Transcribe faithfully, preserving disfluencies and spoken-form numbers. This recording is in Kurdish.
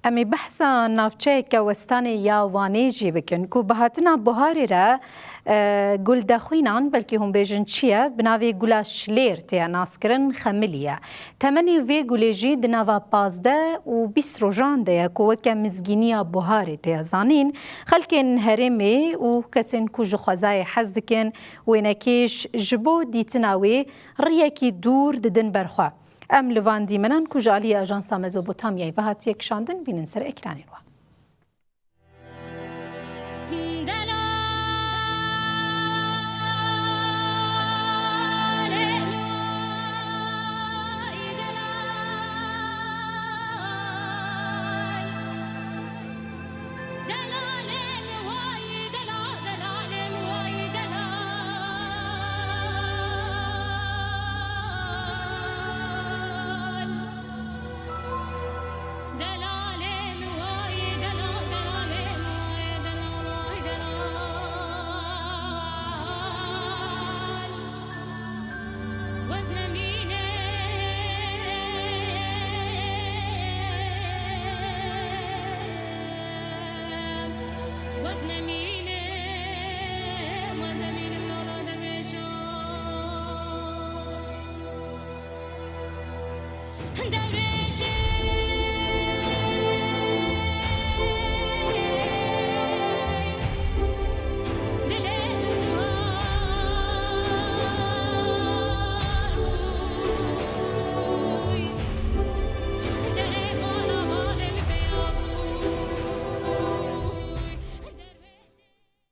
Em ê behsa navçeyeke westanê ya Wanê jî bikin ku bi hatina buharê re, e, gul dexwînan, belkî hûn bêjin çi ye, bi navê Gula Şilêr tê naskirin, xemilî ye. Temenê vê gulê jî di nava pazdeh û bîst rojan de ye ku weke mizgîniya buharê tê zanîn. Xelkên herêmê û kesên ku ji xwezayê hez dikin, wênekêş ji bo dîtina wê riyekî dûr didin ber xwe. Em li van dîmenan ku ji aliyê Ajansa Mezopotamyayê ve hatiye kişandin, bînin ser ekranên we.